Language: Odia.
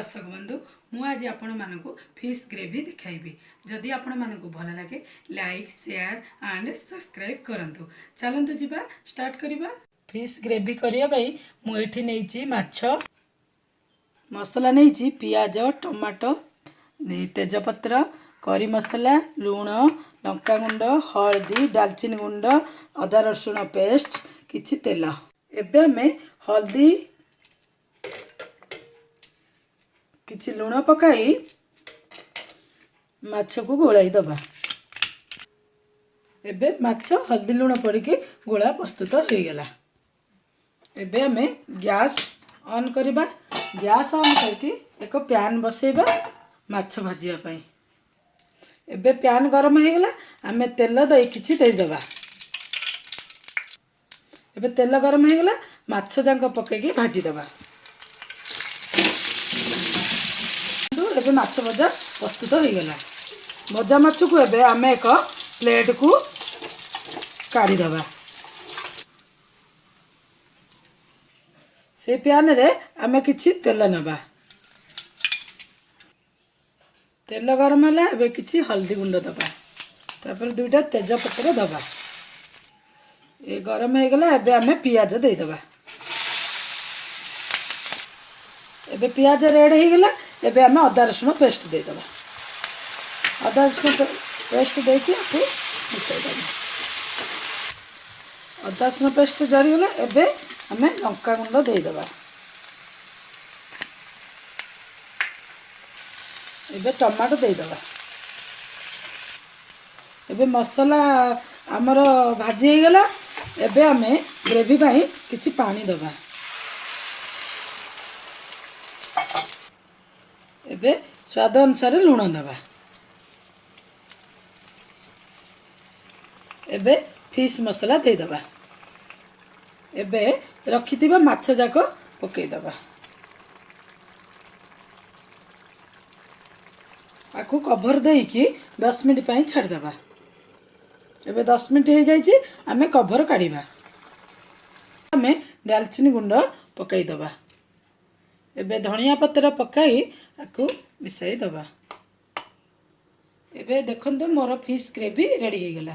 ଦର୍ଶକ ବନ୍ଧୁ, ମୁଁ ଆଜି ଆପଣମାନଙ୍କୁ ଫିସ୍ ଗ୍ରେଭି ଦେଖାଇବି। ଯଦି ଆପଣମାନଙ୍କୁ ଭଲ ଲାଗେ, ଲାଇକ୍, ସେୟାର ଆଣ୍ଡ ସବସ୍କ୍ରାଇବ୍ କରନ୍ତୁ। ଚାଲନ୍ତୁ ଯିବା, ଷ୍ଟାର୍ଟ କରିବା। ଫିସ୍ ଗ୍ରେଭି କରିବା ପାଇଁ ମୁଁ ଏଇଠି ନେଇଛି ମାଛ, ମସଲା ନେଇଛି ପିଆଜ, ଟମାଟୋ, ତେଜପତ୍ର, କରି ମସଲା, ଲୁଣ, ଲଙ୍କାଗୁଣ୍ଡ, ହଳଦୀ, ଡାଲଚିନି ଗୁଣ୍ଡ, ଅଦା ରସୁଣ ପେଷ୍ଟ, କିଛି ତେଲ। ଏବେ ଆମେ ହଳଦୀ, କିଛି ଲୁଣ ପକାଇ ମାଛକୁ ଗୋଳାଇ ଦେବା। ଏବେ ମାଛ ହଳଦୀ ଲୁଣ ପଡ଼ିକି ଗୋଳା ପ୍ରସ୍ତୁତ ହୋଇଗଲା। ଏବେ ଆମେ ଗ୍ୟାସ୍ ଅନ୍ କରିବା। ଗ୍ୟାସ୍ ଅନ୍ କରିକି ଏକ ପ୍ୟାନ୍ ବସେଇବା ମାଛ ଭାଜିବା ପାଇଁ। ଏବେ ପ୍ୟାନ୍ ଗରମ ହୋଇଗଲା, ଆମେ ତେଲ ଦେଇ କିଛି ଦେଇଦେବା। ଏବେ ତେଲ ଗରମ ହୋଇଗଲା, ମାଛ ଯାକ ପକାଇକି ଭାଜିଦେବା। ଏବେ ମାଛ ଭଜା ପ୍ରସ୍ତୁତ ହୋଇଗଲା। ଭଜା ମାଛକୁ ଏବେ ଆମେ ଏକ ପ୍ଲେଟ୍କୁ କାଢ଼ିଦେବା। ସେ ପ୍ୟାନ୍ରେ ଆମେ କିଛି ତେଲ ନେବା। ତେଲ ଗରମ ହେଲା, ଏବେ କିଛି ହଳଦୀ ଗୁଣ୍ଡ ଦେବା, ତାପରେ ଦୁଇଟା ତେଜପତ୍ର ଦେବା। ଏ ଗରମ ହେଇଗଲା, ଏବେ ଆମେ ପିଆଜ ଦେଇଦେବା। ଏବେ ପିଆଜ ରେଡ଼୍ ହେଇଗଲା, ଏବେ ଆମେ ଅଦା ରସୁଣ ପେଷ୍ଟ ଦେଇଦେବା। ଅଦା ରସୁଣ ପେଷ୍ଟ ଦେଇକି ଆକୁ ମିଶାଇଦେବା। ଅଦା ରସୁଣ ପେଷ୍ଟ ଜରିଗଲା, ଏବେ ଆମେ ଲଙ୍କାଗୁଣ୍ଡ ଦେଇଦେବା। ଏବେ ଟମାଟୋ ଦେଇଦେବା। ଏବେ ମସଲା ଆମର ଭାଜି ହେଇଗଲା, ଏବେ ଆମେ ଗ୍ରେଭି ପାଇଁ କିଛି ପାଣି ଦେବା। ଏବେ ସ୍ୱାଦ ଅନୁସାରେ ଲୁଣ ଦେବା। ଏବେ ଫିସ୍ ମସଲା ଦେଇଦେବା। ଏବେ ରଖିଥିବା ମାଛ ଯାକ ପକାଇଦେବା। ଆକୁ କଭର ଦେଇକି 10 ମିନିଟ୍ ପାଇଁ ଛାଡ଼ିଦେବା। ଏବେ 10 ମିନିଟ୍ ହେଇଯାଇଛି, ଆମେ କଭର କାଢ଼ିବା। ଆମେ ଡାଲଚିନି ଗୁଣ୍ଡ ପକାଇଦେବା। ଏବେ ଧନିଆ ପତ୍ର ପକାଇ ଆକୁ ମିଶାଇ ଦେବା। ଏବେ ଦେଖନ୍ତୁ, ମୋର ଫିସ୍ ଗ୍ରେଭି ରେଡ଼ି ହେଇଗଲା।